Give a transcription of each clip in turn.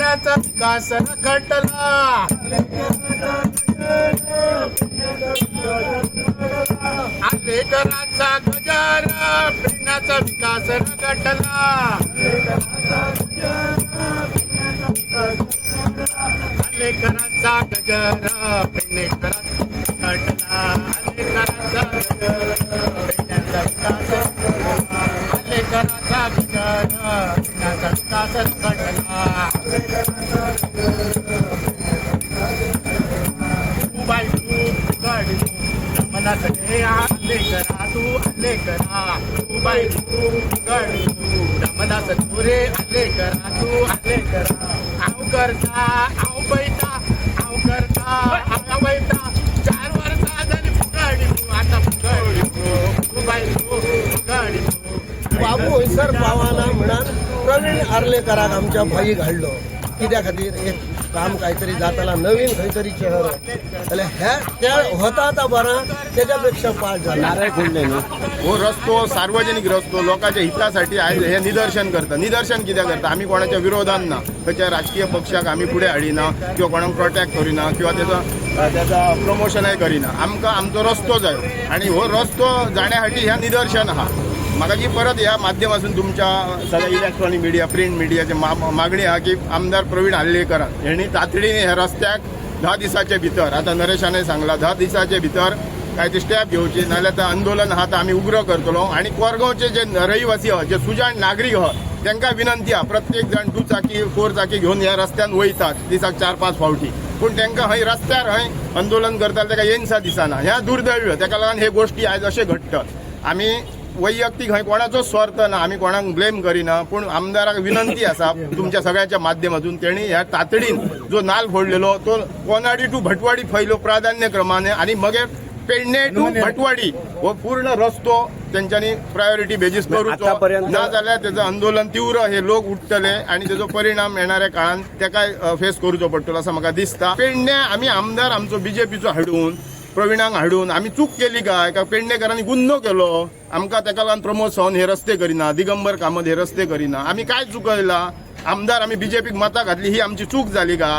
पिण्याचा विकास रखडला. आलेकरांचा गजर, पिण्याचा विकास रखडला. आलेकरांचा गजर, पेडणेकरांचा रखडला. आलेकरांचा गजर, पेडण्याचा विकास रखडला. आलेकरांचा गजर, पेडण्याचा विकास रखडला. तू बाई तू गाडी तू मला सगळे आले करा, तू आले करा. तू बाई तू गाडी तू मला सगळे आले करा, तू आले करा. आव करता आव बैता, आव करता आव बैता. 4 वर्षा झाली फुगाडी तू, आता फुगाडी तू. तू बाई तू गाडी तू. बाबू हयसर पावना म्हणान प्रवीण आर्लेकराक आमच्या भाई घाडलो. कित्या खातीर? एक काम काहीतरी जाताला, नवीन खंय तरी चेहरो जाल्यार ह्या त्या होता आतां बरा, तेच्या पेक्षा पाठ जाला. नारळ फोडले न्हू. हो रस्तो सार्वजनिक रस्तो, लोकांच्या हितासाठी आयज हे निदर्शन करता. निदर्शन कित्याक करता? आमी कोणाच्या विरोधान ना, खंयच्या राजकीय पक्षाक आमी फुडें हाडिना किंवा कोणाक प्रोटेक्ट करिना किंवा तेजो प्रमोशनय करिना. आमकां आमचो रस्तो जाय आनी हो रस्तो जाण्या खातीर ह्या निदर्शन आहा. म्हाका जी परत ह्या माध्यमासून तुमच्या सगळ्या इलेक्ट्रॉनिक मिडिया, प्रिंट मिडियाचे मागणी आहा की आमदार प्रवीण आर्लेकर हेणी तातडीने ह्या रस्त्याक 10 दिसाचे भितर, आतां नरेशानय सांगला, 10 दिसाचे भितर काय ती स्टेप घेवची, नाजाल्यार ते आंदोलन आहा ते आमी उग्र करतलो. आनी कोरगांवचे जे रहिवासी आहा, जे सुजाण नागरीक आहा, तांकां विनंती आहा. प्रत्येक जाण दुचाकी, फोर चाकी घेवन ह्या रस्त्यान वयतात दिसाक 4-5 फावटी, पूण तांकां हय रस्त्यार हय आंदोलन करता ताका येनसा दिसना. ह्या दुर्दैव, ताका लागून हे गोश्टी आयज अशें घडटात. आमी वैयक्तीक हय कोणाचो स्वार्थ ना, आमी कोणाक ब्लेम करिना, पूण आमदाराक विनंती आसा तुमच्या सगळ्यांच्या माध्यमातून, तेणी ह्या तातडीन जो नाल फोडलेलो तो कोनाडी टू भटवाडी फैलो प्राधान्य क्रमाने आनी मगीर पेडणे टू भटवाडी हो पूर्ण रस्तो तेंच्यांनी प्रायोरिटी बेजीस करूचो. ना जाल्यार तेजो आंदोलन तीव्र हे लोक उठतले आनी तेजो परिणाम येणाऱ्या काळान तेकाय फेस करूचो पडटलो असो म्हाका दिसता. पेडणे आमी आमदार आमचो बीजेपीचो हाडून, प्रवीणाक हाडून आमी चूक केली काय? काय पेडणेकरांनी गुन्हो केलो आमकां, तेका लागून प्रमोद सावंत हे रस्ते करिना, दिगंबर कामत हे रस्ते करिना? आमी काय चुकयला? आमदार आमी बीजेपीक मतां घातली ही आमची चूक जाली का?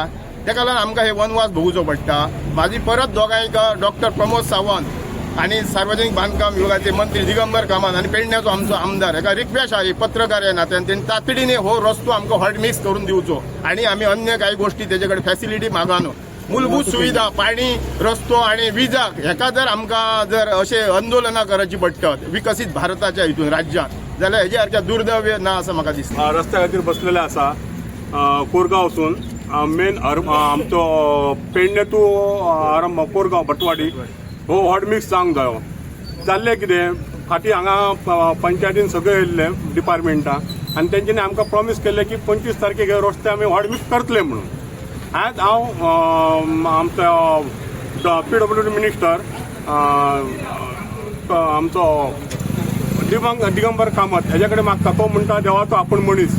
तेका लागून आमकां हे वनवास भोगुचो पडटा. म्हाजी परत दोगांयक, डॉक्टर प्रमोद सावंत आनी सार्वजनिक बांदकाम विभागाचे मंत्री दिगंबर कामत आनी पेडण्याचो आमचो आमदार, हेका रिक्वेस्ट आहा पत्रकार ह्या नात्यान, तेणी तातडीने हो रस्तो आमकां हॉट मिक्स करून दिवचो. आनी आमी अन्य काही गोष्टी तेजे कडेन फॅसिलिटी मागानो, मूलभूत सुविधा, पाणी, रस्तो आणि विजाक हेका जर आमकां जर अशें आंदोलनां करची पडटत विकसीत भारताच्या हितून राज्यात, जाल्यार हेजे सारकें दुर्दैव ना असं म्हाका दिसता. रस्त्या खातीर बसलेले आसा. कोरगांवसून मेन आमचो पेडणे टू आरंभ, कोरगांव भटवाडी हो हॉट मिक्स जावंक जायो. जाल्लें कितें, फाटीं हांगा पंचायतीन सगळे येयल्ले डिपार्टमेंटां आनी तेंच्यांनी आमकां प्रॉमीस केल्लें की 25 तारखेक हे रस्ते आमी हॉट मिक्स करतले म्हणून. आज हांव आमचो पीडब्ल्यू डी मिनिस्टर आमचो दिगंबर कामत हेज्या कडेन मागता. तो म्हणटा देवाचो आपूण मनीस.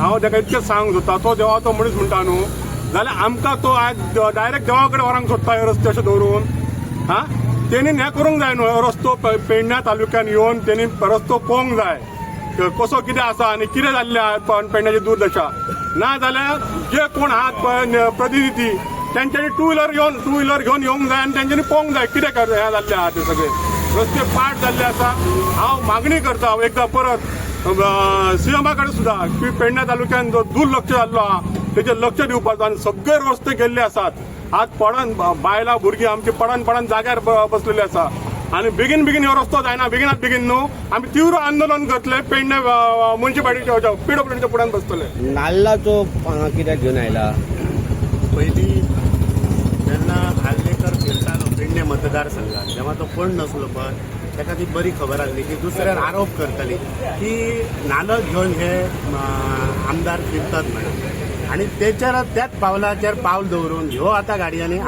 हांव ताका इतकें सांगूंक सोदता, तो देवाचो मनीस म्हणटा न्हू, जाल्यार आमकां तो आयज डायरेक्ट देवा कडेन व्हरोंक सोदता हे रस्ते अशें दवरून. हा, तेणी हें करूंक जाय न्हू, हो रस्तो पेडण्या तालुक्यान येवन तेणी रस्तो पळोवंक जाय कसो कितें आसा आनी कितें जाल्लें आहा पेडण्याची दुर्दशा. ना जाल्यार जे कोण आहात पळय प्रतिनिधी, तेंच्यांनी टू व्हिलर घेवन येवंक जाय आनी तेंच्यांनी पळोवंक जाय कितें हें जाल्लें आहा ते. सगळे रस्ते पाट जाल्ले आसा. हांव मागणी करता एकदां परत सीएमा कडेन सुद्दां की पेडण्या तालुक्यान जो दुर्लक्ष जाल्लो आहा तेचेर लक्ष दिवपाचो. आनी सगळे रस्ते गेल्ले आसात. आज पडन बायलां भुरगीं आमची पडन पडन जाग्यार बसलेली आसा. आनी बेगीन बेगीन हो रस्तो जायना, बेगिनात बेगीन न्हू, आमी तीव्र आंदोलन करतले. पेडणे मुन्सिपालिटीच्या, पीडब्ल्यूडीच्या फुड्यान बसतले. नाल्लाचो हांगा कित्याक घेवन आयला? पयलीं जेन्ना आर्लेकर फिरतालो पेडणे मतदारसंघात, जेव्हा तो कोण नसलो पळय, ताका ती बरी खबर आसली की दुसऱ्यार आरोप करताली की नाल्ल घेवन हे आमदार फिरतात म्हणून. आनी तेचेर त्याच पावलाचेर पावल दवरून ह्यो आतां गाडयांनी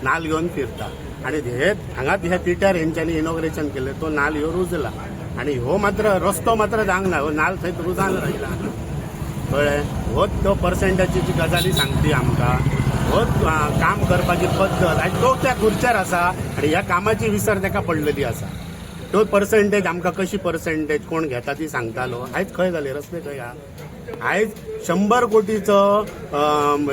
नाल्ल घेवन फिरता. आनी हे हांगा ह्या तिट्यार हेंच्यांनी इनॉग्रेशन केलें, तो नाल्ल ह्यो रुजला आनी ह्यो मात्र रस्तो मात्र जावंक ना, हो नाल्ल थंय रुजान रायला. कळ्ळें? होच तो पर्संटाची जी गजाली सांगती आमकां, होच काम करपाची पद्दत. आनी तो त्या खुर्चेर आसा आनी ह्या कामाची विसर ताका पडलेली आसा. तो पर्संटेज आमकां कशी पर्संटेज कोण घेता ती सांगतालो. आयज खंय जाले रस्ते? खंय आहा आयज? 100 कोटीचो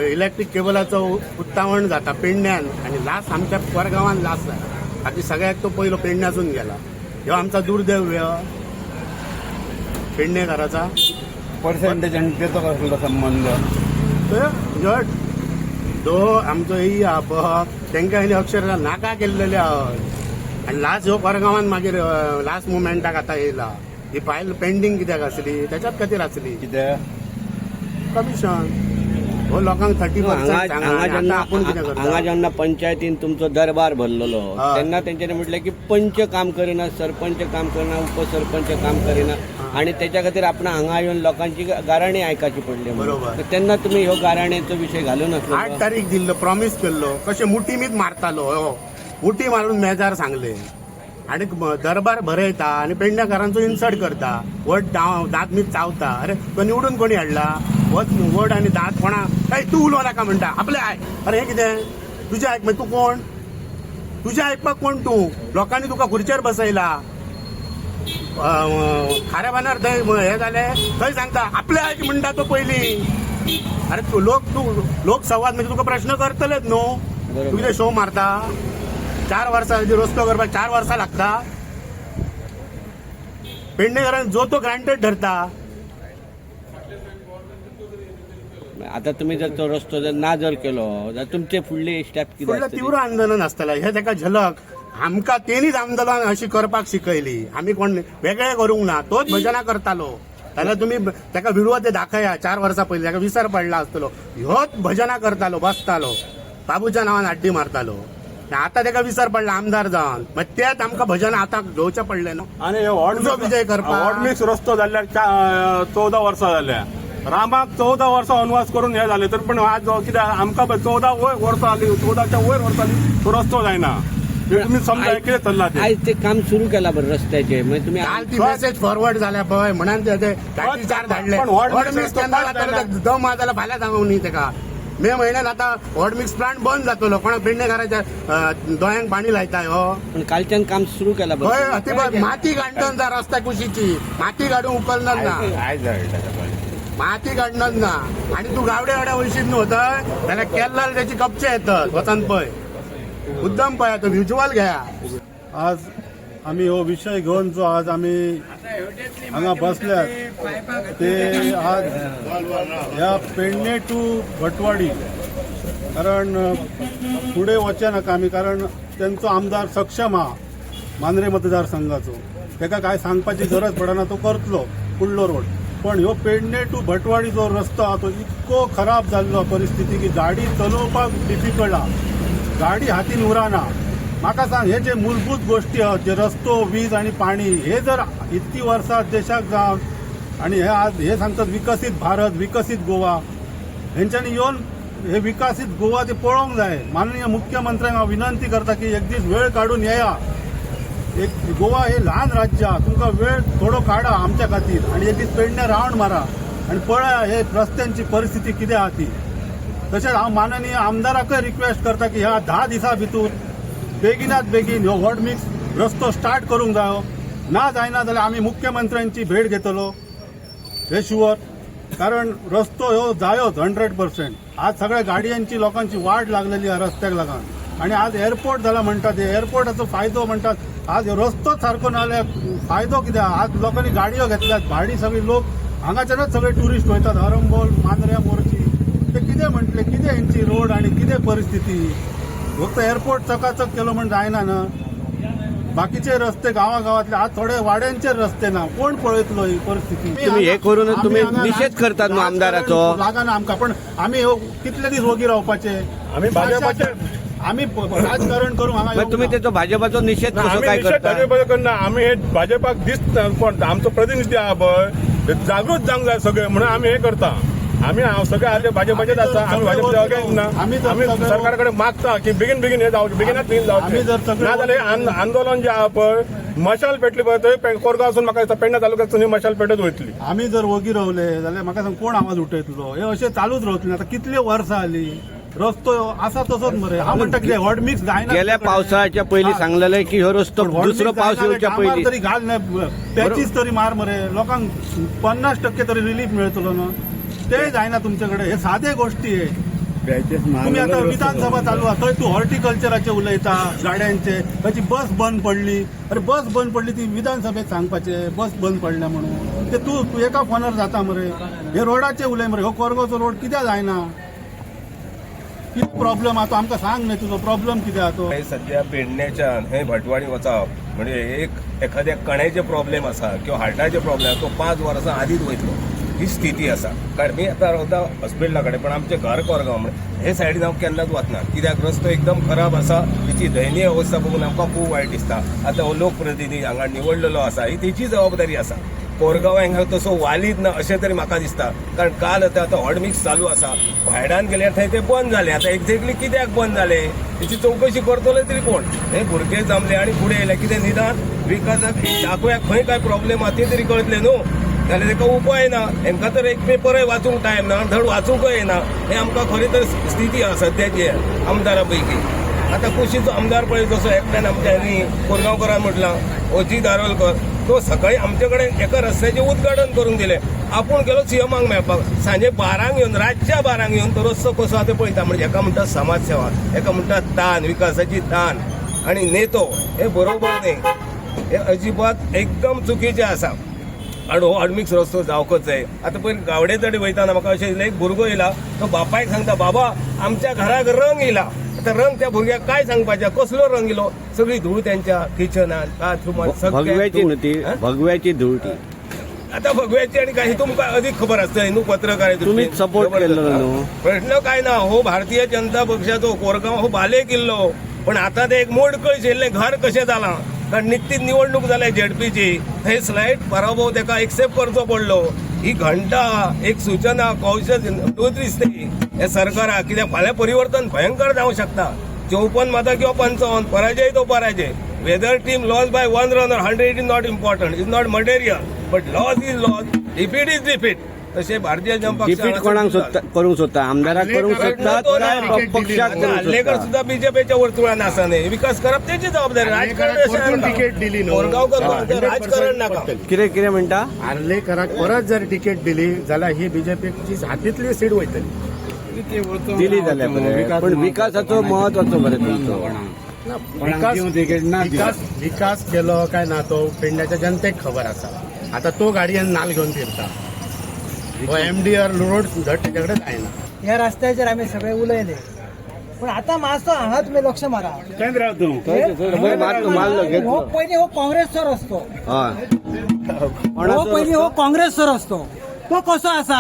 इलेक्ट्रीक केबलाचो उत्तावण जाता पेडण्यान आनी लास्ट आमच्या कोरगांवान लास्ट जाला. बाकी सगळ्याक तो पयलो पेडण्यासून गेला. ह्यो आमचा दुर्दैव पेडणेकाराचा. पर्सेंटेज आणि त्याचा कसलो संबंध? तर जट दो आमचो ही आहा पळय तांकां हेणी अक्षरशः नाका केल्लेले आहात. आनी लास्ट ह्यो कोरगांवान मागीर लास्ट मुमेंटाक आतां येयला. ही फायल पेंडींग कित्याक आसली? त्याच्याच खातीर आसली. कित्याक? कमिशन हो लोकांक थर्टी हांगा पर्संट. हांगा जेन्ना आपूण कितें हांगा करता? जेन्ना पंचायतीन तुमचो दरबार भरलेलो तेन्ना तेंच्यांनी म्हटलें की पंच काम करिना, सरपंच काम करिना, उपसरपंच काम करिना आणि त्याच्या खातीर आपण हांगा येवन लोकांची गाराणी आयकाची पडली म्हणून. बरोबर. तर तेन्ना तुमी ह्यो गाराण्याचो विशय घालून 8 आसलो. तारीख दिल्लो, प्रॉमीस केल्लो. कशें मुठीमीत मारतालो हो, मुठी मारून मेजार सांगले आनी दरबार भरयता आनी पेडणेकारांचो इन्सल्ट करता. वट दांत मीत चावता. अरे तो निवडून कोणी हाडला? वच वट आनी दांत कोणा काय तूं उलोवं नाका म्हणटा आपले आयक. अरे हें कितें तुजें आयक? मागीर तूं कोण? तुजें आयकपाक कोण तूं? लोकांनी तुका खुर्चेर बसयला. खाऱ्या बांदार थंय हें जालें थंय सांगता आपले आयक म्हणटा तो पयलीं. अरे तूं लोक, तूं लोकसंवाद म्हणजे तुका प्रश्न करतलेच न्हू. तूं कितें शो मारता? 4 वर्सां रस्तो करपाक 4 वर्सां लागता? पेडणेकारांक जो तो ग्रांटेड धरता. आता तुमी जर तो रस्तो जर ना जर केलो जाल्यार तुमचे फुडले स्टेप कितें फुडलें आसतली? तीव्र आंदोलन आसतलें. हें ताका झलक. आमकां तेणीच आंदोलन अशी करपाक शिकयली. आमी कोण वेगळें करूंक ना. तोच भजनां करतालो. जाल्यार तुमी ताका विडवो ते दाखया. 4 वर्सां पयलीं ताका विसर पडला आसतलो. ह्योच भजनां करतालो, बसतालो, बाबूच्या नांवान आड्डी मारतालो. आतां ताका विसर पडला आमदार जावन. मागीर तेच आमकां भजन आतां घेवचें पडलें न्हू. आनी हे हॉट उजो विजय करपाक. हॉट मिक्स रस्तो जाल्ल्यार 14 वर्सां जाल्या. रामाक 14 वर्सां वनवास करून हे जाले तर पण आज कितें आमकां पळय 14 वयर वर्सां जाली, 14च्या वयर वर्सां जाली तो रस्तो जायना. हे तुमी समजा कितें चल्ला तें. आयज ते काम सुरू केला बरं रस्त्याचे, मागीर तुमी काल ती मेसेज फॉरवर्ड जाल्या पळय म्हणून ते लाठीचार धाडले. पण हॉट हॉट मिक्स मिक्स केन्ना रस्तो जातलो ते दम आहा जाल्यार फाल्यां सांगूंक न्ही ताका. मे म्हयन्यात आतां हॉट मिक्स प्लांट बंद जातलो. कोणाक पेडणेकाराच्या दोळ्यांक पाणी लायता हो? पण कालच्यान काम सुरू केला हय बरं. ती पळय माती काडटन जा रस्त्या कुशीची माती काडून उखलणार ना. आयज हाडटा सकाळी. माती काडणार ना. आणि तू गावड्या वाड्या वयशीत न्हू वतय जाल्यार केल्ला त्याची कपचे येतात. वचन पळय, मुद्दम पळय, तो व्हिज्युअल घ्या. आज आमी हो विशय घेवन जो आज आमी हांगा बसल्यात ते आज ह्या पेडणे टू भटवाडी, कारण फुडें वचचे नाका आमी, कारण तेंचो आमदार सक्षम आहा मांद्रे मतदारसंघाचो, ताका कांय सांगपाची गरज पडना, तो करतलो फुडलो रोड. पण ह्यो पेडणे टू भटवाडी जो रस्तो आहा तो इतको खराब जाल्लो परिस्थिती की गाडी चलोवपाक डिफिकल्ट आहा, गाडी हातीन उरना. म्हाका सांग, हे जे मूलभूत गोष्टी आहात, जे रस्तो, वीज आणि पाणी, हे जर इतकी वर्सां देशाक जावन आणि हे आज हे सांगतात विकसीत भारत, विकसीत गोवा, हेंच्यांनी येवन हे विकसीत गोवा ते पळोवंक जाय. माननीय मुख्यमंत्र्यांक हांव विनंती करता की एक दीस वेळ काडून येया. एक गोवा हे ल्हान राज्य आहा, तुमकां वेळ थोडो काडा आमच्या खातीर आणि एक दीस पेडणे रावंड मारा आणि पळया हे रस्त्यांची परिस्थिती कितें आहा ती. तशेंच हांव माननीय आमदाराकय रिक्वेस्ट करता की ह्या 10 दिसां भितूर बेगिनात बेगीन ह्यो हॉट मिक्स रस्तो स्टार्ट करूंक जायो. ना जायना जाल्यार आमी मुख्यमंत्र्यांची भेट घेतलो हे शुअर, कारण रस्तो ह्यो जायोच 100%. आज सगळ्या गाडयांची लोकांची वाट लागलेली आहा रस्त्याक लागून. आणि आज एअरपोर्ट जाला म्हणटात, हे एअरपोर्टाचो फायदो म्हणटात, आज ह्यो रस्तोच सारको ना जाल्यार फायदो कितें? आज लोकांनी गाडयो घेतल्यात, भाडी सगळी लोक हांगाच्यानच सगळे ट्युरिस्ट वयतात, अरंबोल, मांद्र्या, मोरजी. ते कितें म्हटले, कितें हेंची रोड आणि कितें परिस्थिती? फक्त एअरपोर्ट चकाचक केलो म्हण जायना न्हू, बाकीचे रस्ते गावागावातले आज थोडे वाड्यांचे रस्ते ना, कोण पळयतलो ही परिस्थिती? तुम्ही हे करून आमी तुम्ही हांगा निशेध करतात न्हू आमदाराचो? लागना आमकां, पण आमी ह्यो कितले दीस वोगी रावपाचे? आमी भाजपाचे आमी राजकारण करूंक हांगा मागीर येवंक तुमी ना. तेचो भाजपाचो निशेध कसो आमी काय निशेध करता? भाजपा करना. आमी हे भाजपाक दिसता कोण आमचो प्रतिनिधी आहा पळय, ते जागृत जावंक जाय सगळे, म्हणून आमी हे करता. आमी हांव सगळे आले भाजपाचेच आसा, आमी भाजपाचे अगेन्स्ट ना. आमी जर आमी सगळे- सरकारा कडेन मागता की बेगीन बेगीन हे जावचें, बेगिनात बेगीन आमी जर जावचें. सगळे- ना जाल्यार आंदोलन जें आहा पळय, मशाल पेटली पळय थंय कोरगांवसून म्हाका दिसता पेडणा तालुक्यातसून ही मशाल पेटत वयतली. आमी जर वगी रावले जाल्यार म्हाका सांग कोण आवाज उठयतलो? हे अशें चालूच रावतलें. आतां कितले वर्सां जाली रस्तो आसा तसोच मरे. हांव म्हणटा कितें हॉट मिक्स जायना. गेल्या पावसाळ्याच्या पयलीं सांगलेलें की ह्यो रस्तो पण हॉट दुसरो मिक्स पावस जायना येवच्या जाल्यार डांबर पयलीं तरी घाल न्हय, पॅचीस तरी मार मरे, लोकांक 50% तरी रिलीफ मेळटलो न्हू. ते जायना तुमचे कडेन. हे सादे गोष्टी हे. तुम्ही आता विधानसभा चालू आसा, थंय तूं हॉर्टिकल्चराचे उलयता, गाड्यांचे, ताची बस बंद पडली. अरे बस बंद पडली ती विधानसभेत सांगपाचे बस बंद पडल्या म्हणून, ते तूं तूं एका फोनार जाता मरे. हे रोडाचे उलय मरे, हो कोरगांवचो रोड कित्याक जायना, कितें प्रॉब्लम आहा तो आमकां सांग न्ही, तुजो प्रॉब्लम कितें आहा तो. हे सध्या पेडण्याच्यान हे भटवाडी वचप म्हणजे एक एखाद्या कण्याचे प्रॉब्लेम आसा किंवा हार्टाचे प्रॉब्लेम आसा, तो 5 वर्सां आदींच वयतलो ही स्थिती आसा. कारण मी आतां रावता हॉस्पिटला कडेन, पण आमचें घर कोरगांव म्हण हे सायडीन हांव केन्नाच वचना, कित्याक रस्तो एकदम खराब आसा. तेची दयनीय अवस्था बघून आमकां खूब वायट दिसता. आतां हो लोकप्रतिनिधी हांगा निवडलेलो आसा, ही तेची जबाबदारी आसा. कोरगांव हांगा तसो वालीद ना अशें तरी म्हाका दिसता, कारण काल आतां आतां हॉटमिक्स चालू आसा, भायल्यान गेल्यार थंय ते बंद जाले. आतां एक्झॅक्टली कित्याक बंद जाले तेची चवकशी करतले तरी कोण? हे भुरगे जमले आनी फुडें येयले, कितें निदान विकासाक दाखोवया खंय काय प्रॉब्लेम आहा ते तरी कळटले न्हू, जाल्यार तेका उपाय ना. हेंकां तर एक पेपरय वाचूंक टायम ना, धड वाचूंकय येना. हे आमकां खरी तर स्थिती आहा सद्याची आमदारा पैकी. आतां कुशीचो आमदार पळय जसो एकट्यान आमच्या न्ही कोरगांवकरान म्हटलां ओजी दारोलकर, तो सकाळी आमचे कडेन एका रस्त्याचें उद्घाटन करून दिलें. आपूण गेलो सीएमाक मेळपाक, सांजे 12 येवन, रातच्या 12 येवन तो रस्तो कसो आहा ते पळयता. म्हणजे हेका म्हणटा समाजसेवा, हेका म्हणटा तान, विकासाची तान आनी नेतो. हे बरोबर न्ही, हे अजिबात एकदम चुकीचें आसा. आनी हो हॉटमिक्स रस्तो जावकच जाय. आतां पयर गावडे तडी वयताना म्हाका अशें दिसलें, एक भुरगो येयला, तो बापायक सांगता, बाबा आमच्या घराक रंग येयला. आतां रंग त्या भुरग्याक काय सांगपाचें, कसलो रंग येयलो? सगळी धूळ त्यांच्या किचनान, बाथरुमान, भगव्याची न्हू ती, सगळ्याक. भगव्याची धूळ ती. आता भगव्याची आणि काही तुमकां अधिक खबर आसतली न्हू पत्रकार. तुम्हीच सपोर्ट केल्लो न्हू. प्रश्न काय ना, हो भारतीय जनता पक्षाचो कोरगांव हो बाले किल्लो, पण आता ते एक मोडकळ शेल्लें घर कशें जालां, कारण निकतीच निवडणूक जाल्या झेडपीची, थंय स्लायट पराभव ताका एक्सेप्ट करचो पडलो. ही घंटा एक सूचना कौशल दिसते हे सरकाराक, कित्याक फाल्यां परिवर्तन भयंकर जावंक शकता. 54 माता किंवा 55, पराजय तो पराजय. Whether team loss by 1 run or 100 is not important, is not material, but loss is loss, defeat is defeat. तशें भारतीय जनता पक्ष डिफीट कोणाक सोदता करूंक सोदता? आमदाराक करूंक सोदता काय पक्षाक करूंक आर्लेकर सोदता? सुद्धा बीजेपीच्या वर्तुळान आसा न्ही. विकास करप तेची जबाबदारी, राजकारण अशें परतून नाका. तिकीट दिली न्हू. कोरगांवकर राजकारण नाका. कितें कितें म्हणटा? आर्लेकराक परत जर तिकीट दिली जाल्यार ही बीजेपीची हातींतली सीट वयतली. दिली जाल्यार बरें, पण विकासाचो म्हत्वाचो बरें तुमचो. विकास विकास विकास केलो काय ना तो पेडण्याच्या जनतेक खबर आसा. आता तो गाडयेन नाल घेवन फिरता, हो एमडीआर रोड धड तेच्या कडेन जायना. ह्या रस्त्याचेर आमी सगळे उलयले, पूण आतां मातसो हांगा तुमी लक्ष मारा. बरें, मारलो मारलो हो घेतलो. पयलीं हो काँग्रेसचो रस्तो, हय, हो पयलीं हो काँग्रेसचो रस्तो तो कसो आसा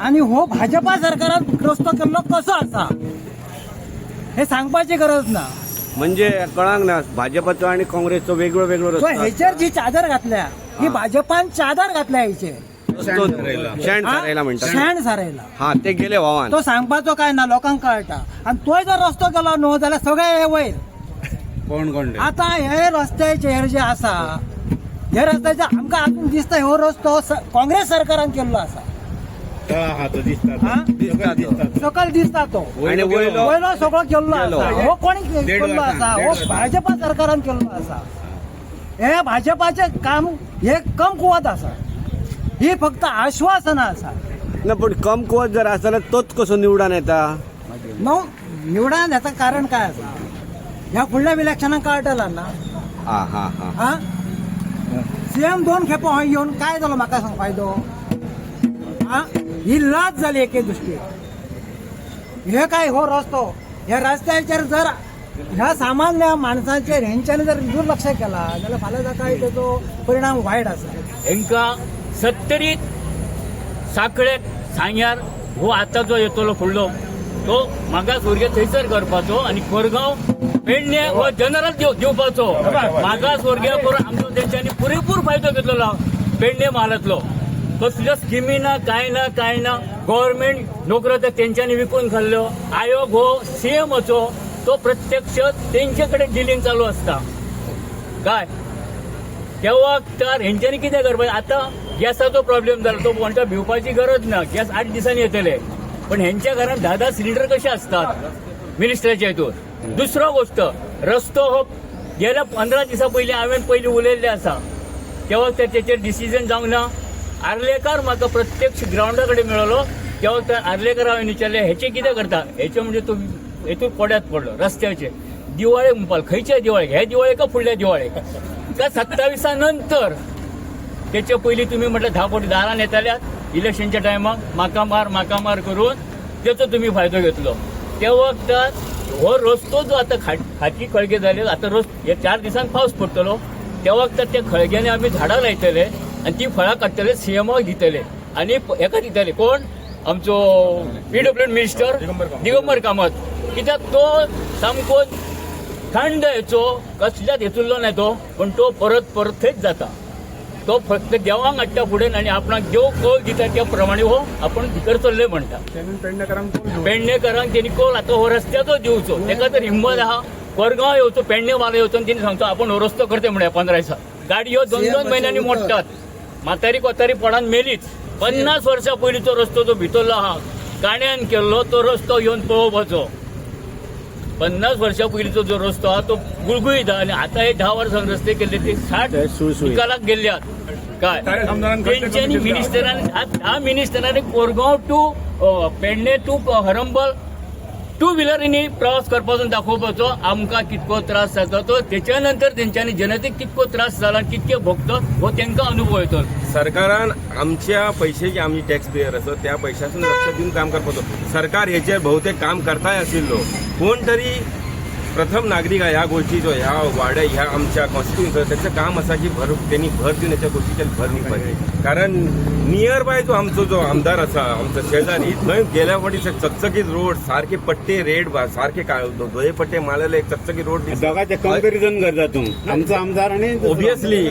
आनी हो भाजपा सरकारान रस्तो केल्लो कसो आसा हे सांगपाची गरज ना. म्हणजे कळांक ना, भाजपाचो आणि काँग्रेसचो वेगळो वेगळो सो रस्तो आसा. हेचेर जी चादर घातल्या ही भाजपान चादर घातल्या हेचेर, रस्तो शेण सारयला म्हणटा. शेण सारयला. हा, ते गेले व्हावान. तो सांगपाचो काय ना, लोकांक कळटा. आनी तोय जर रस्तो केलो न्हू जाल्यार सगळे हे वयर. कोण कोण? आता हे रस्त्याचेर जे आसा, हे रस्त्याचे आमकां आजून दिसता हो रस्तो काँग्रेस सरकारान केल्लो आसा. हा? दिसता तो. सकयल दिसता तो आणि वयलो वयलो सगळो केल्लो गेलो. आसा. हो कोणी केल्लो आसा? हो भाजपा सरकारान केल्लो आसा. हे भाजपाचें काम हे कमकुवत आसा, ही फक्त आश्वासनां आसा. ना, पण कमकुवत जर आसा जाल्यार तोच कसो निवडून येता? न्हू निवडान हेचा कारण काय आसा ह्या फुडल्या इलेक्शनाक कळटला ना. हा हा हा हा सीएम 2 खेपो हय येवन काय जालो म्हाका सांग फायदो? हा ही लाज जाली एके दृश्टीन. हे काय हो रस्तो, ह्या रस्त्याचेर जर ह्या सामान्य माणसांचेर हेंच्यांनी जर दुर्लक्ष केला जाल्यार फाल्यां जाका तेचो परिणाम वायट आसा. हेंका सत्तरीत साखळे सांग्यार हो आतां जो येतलो फुडलो तो मागासवर्गीय थंयसर करपाचो आनी कोरगांव पेडणे हो जनरल दिवपाचो. मागासवर्गीय करून आमचो तेंच्यांनी पुरेपूर फायदो घेतलेलो पेडणे म्हालांतलो. कसल्यो स्किमी ना, काय ना, काय ना. गव्हर्मेंट नोकऱ्यो तर तेंच्यांनी विकून खाल्ल्यो. आयोग हो सीएमचो, तो प्रत्यक्ष तेंचे कडेन डिलींग चालू आसता. काय तेव्हा तर हेंच्यांनी कितें करपाचें? आतां गॅसाचो प्रॉब्लेम जालो, तो म्हणटा भिवपाची गरज ना, गॅस 8 दिसांनी येतले. पण हेंच्या घरात 10-10 सिलिंडर कसे असतात मिनिस्टराच्या हितून. दुसरो गोष्ट, रस्तो हो गेल्या 15 दिसां पयलीं हांवें पयलीं उलयल्लें आसा, तेव्हा तेचेर डिसिजन जावंक ना. आर्लेकार म्हाका प्रत्यक्ष ग्रावंडा कडेन मेळ्ळो. त्या वखतार आर्लेकर हांवें विचारलें हेचें कितें करता, हेचें म्हणजे तो हेतून कोड्यात पडलो रस्त्याचे दिवाळेक म्हणपाक, खंयच्या दिवाळेक, ह्या दिवाळेक का फुडल्या दिवाळेक का 27 नंतर. तेचे पयलीं तुमी म्हटलं 10 फावटी दारान येताल्यात इलेक्शनच्या टायमाक म्हाका मार म्हाका मार करून तेचो तुमी फायदो घेतलो. त्या वखतार हो रस्तो जो आतां खाटी खळगे जाले, आतां रस्तो हे 4 दिसांक पावस पडटलो, त्या वखतार त्या खळग्यांनी आमी झाडां लायतले आनी ती फळां काडटले, सीएमओ दितले आनी हेका दितले कोण आमचो पीडब्ल्यू मिनिस्टर दिगंबर कामत, कित्याक तो सामको थंड हेचो कसल्याच हेतुल्लो ना तो, पण तो परत परत थंयच जाता. तो फक्त देवांक हाडटा फुडें आनी आपणाक देव कौल दिता त्या प्रमाणे हो आपण भितर चल्ले म्हणटा. पेडणेकरांक तेणी कौल आतां हो रस्त्याचो दिवचो, तेका तर हिंमत आहा कोरगांव येवचो, पेडणे वालो येवचो आनी तेणी सांगचो आपण हो रस्तो करते म्हणया. 15 दिसां गाडयो 2-2 म्हयन्यांनी मोडटात, म्हातारी कोतारी पडान मेलीच. 50 वर्सां पयलींचो रस्तो जो भितरलो आहा काण्यान केल्लो तो रस्तो येवन पळोवपाचो. 50 वर्सां पयलींचो जो रस्तो आहा तो गुळगुळीत आहा आनी आतां हे 10 वर्सां रस्ते केल्ले ते 60 निकालाक गेल्ले आहात. काय तेंच्यांनी मिनिस्टरान 10 मिनिस्टरांनी कोरगांव टू पेडणे टू हरंबल 2 व्हिलरींनी प्रवास करपाचो दाखोवपाचो आमकां कितको त्रास जाता तो, तेच्या नंतर तेंच्यांनी जनतेक कितको त्रास जाला कितके भोगतो हो तेंकां अनुभव येतलो. सरकारान आमच्या पैशाची, आमी टॅक्स पेयर आसा त्या पैशासून लक्ष दिवन काम करपाचो. सरकार हेचेर बहुतेक काम करताय आशिल्लो. कोण तरी प्रथम नागरीक ह्या गोष्टीचो, ह्या वाड्या, ह्या आमच्या कॉन्स्टिट्युन्सीचो तेचें काम आसा की भर तेणी भर दिवन हेच्या गोष्टीचेर भर दिवपाची. कारण नियर बाय जो आमचो जो आमदार आसा आमचो शेजारी, थंय गेल्या फावटी चकचकीत रोड, सारके पट्टे रेड, सारके धवे पट्टे मारलेले एक चकचकीत रोड. दोगांचे कंपेरिजन करता तूं, आमचो आमदार आनी ओबियसली.